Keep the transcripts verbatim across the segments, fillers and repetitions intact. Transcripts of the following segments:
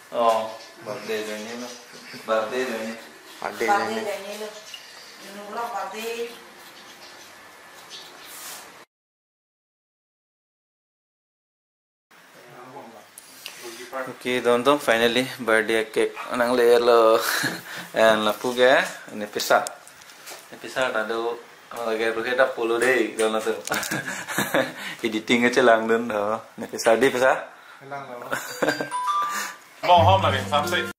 Oh, birthday join lo. Birthday join. Birthday join. Birthday join lo. Nunglo birthday. Okay, don atum, finally birthday cake nanglelo. And lapu ke, nepisa. Nepisa ta do, lake ruhe ta polo dei, don atum. Editing kechelangdun do. Nepisa di pisa. Chelang lo. Mohom lagi, sampai.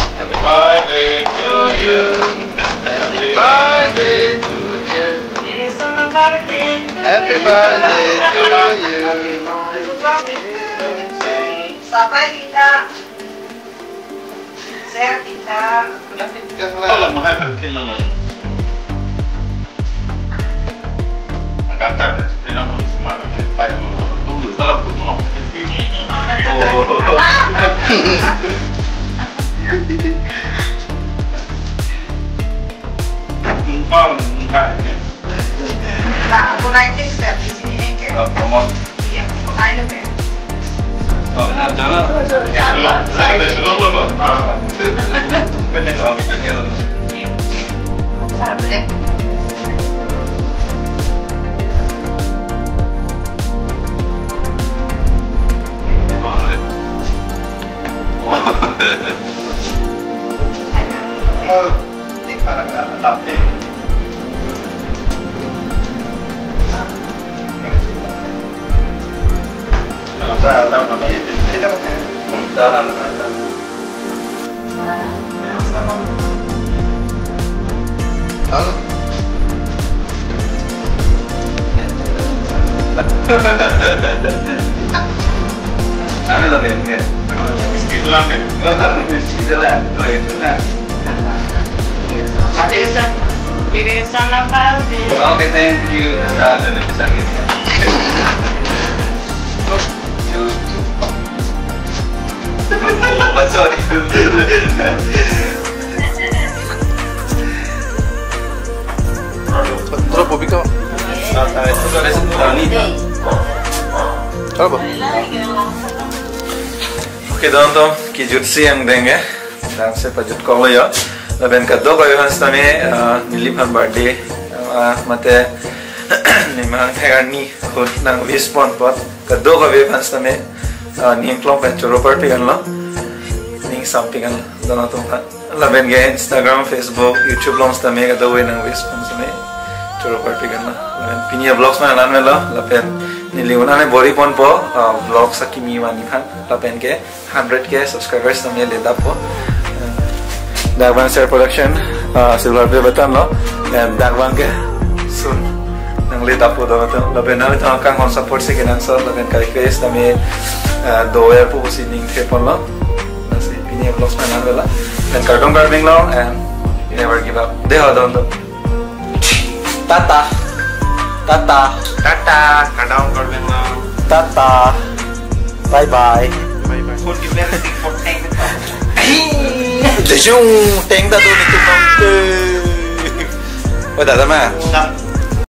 Happy birthday to you. Happy birthday to you. Happy birthday to you. Sampai kita. Saya kita. Kalau mau happy birthday. Nah, aku naikin step di sini, eh, kayak. Oh, come on. Iya, aku naik deh. Okay, thank you. Sorry. Terus, Bu Bika. Terus, Bu. Okay, don atum, kejut si angdeng ya. Dang si pajutkoklo ya. Lapen kadokave aphan sitame, eh, neliphan birthday, eh, mate nelimang thek arni ahut nang wish pon apot kadokave aphan sitame, eh, ning along pen choro parpik anlo, ning sampik anlo, don atum aphan. Lapen ke Instagram, Facebook, YouTube along sitame kadokave nang wish pon sitame choro parpik anlo. Lapen pini a-vlogs ma la-an lo, lapen neli un-an bor-i ponpo, eh, vlogs akimi vanji aphan, lapen ke hundred K subscribers sitame ledappo. Dak abang Ser Production, ah, silver play button lo. Em, dak abang ke soon nang ledappo, don atum. Lapen nanglitum akanghon support si kenangsot, lapen kai face sitame, ah, dover pu pusi ning theponlo. Lasi pini a-vlogs ma la-an lo. Lapen kardom Karbi Anglong and never give up. Dei ho don atum. Tata. Tata. Tata. Kardom Karbi Anglong. Tata. Bye bye. Bye bye. Phone ki mere tik phone teng. Dejung teng ta do netum nang. Eh. Oh, dada ma. Nang.